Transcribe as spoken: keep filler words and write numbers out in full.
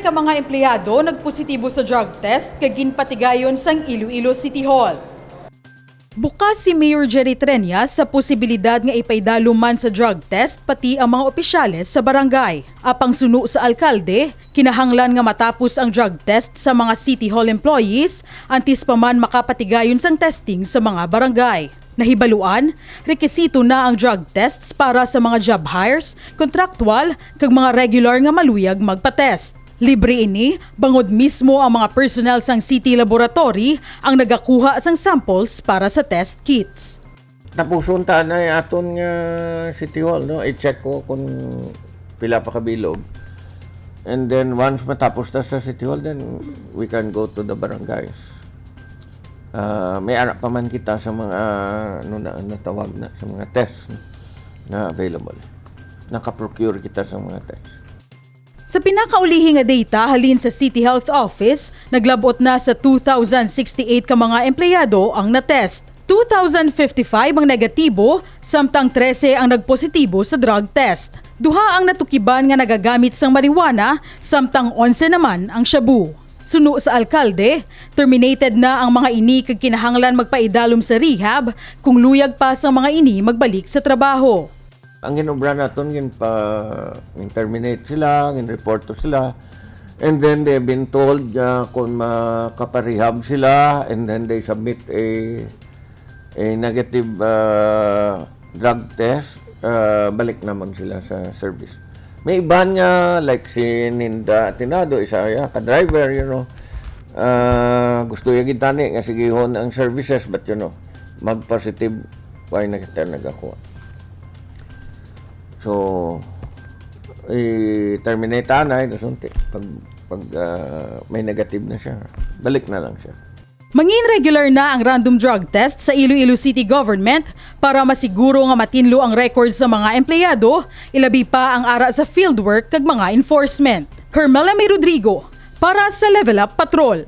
Ka mga empleyado nagpositibo sa drug test kag ginpatigayon sang Iloilo City Hall. Bukas si Mayor Jerry Treñas sa posibilidad nga ipaidalom man sa drug test pati ang mga opisyales sa barangay. Apang suno sa alkalde, kinahanglan nga matapos ang drug test sa mga City Hall employees antes pa man makapatigayon sang testing sa mga barangay. Nahibaluan, rekisito na ang drug tests para sa mga job hires, kontraktual, kag mga regular nga maluyag magpa-test. Libre ini, bangod mismo ang mga personnel sang City Laboratory ang nagakuha sang samples para sa test kits. Tapuson ta na aton nga City Hall, no? I-check ko kung pila pa kabilog. And then once matapos ta sa City Hall, then we can go to the barangays. Ah, may ara pa man kita sa mga, ano na, natawag na, sa mga test, no, na available. Nakaprocure kita sa mga test. Sa pinakaulihi nga data halin sa City Health Office, naglab-ot na sa two thousand sixty-eight ka mga empleyado ang na-test. Two thousand fifty-five ang negatibo, samtang trese ang nagpositibo sa drug test. Duha ang natukiban nga nagagamit sang marijuana, samtang onse naman ang shabu. Suno sa alkalde, terminated na ang mga ini kag kinahanglan magpaidalom sa rehab kung luyag pa sang mga ini magbalik sa trabaho. Ang ginobra naton, ginpa-, gin-terminate sila, gin-report to sila. And then they've been told nga kung makaparehab sila, and then they submit a, a negative, uh, drug test, uh, balik naman sila sa service. May iban nga, like si Ninda Tinado, isa ya ka driver, you know. Uh, gusto ya gid tani nga sigihon ang services, but you know, mag-positive, why na kita nagakuha? So, i-terminate na, eh, kasunti. Pag, pag, ah, may negative na siya, balik na lang siya. Mangin regular na ang random drug test sa Iloilo City Government para masiguro nga matinlo ang record sa mga empleyado, ilabi pa ang ara sa fieldwork kag mga enforcement. Carmela May Rodrigo, para sa Level Up Patrol.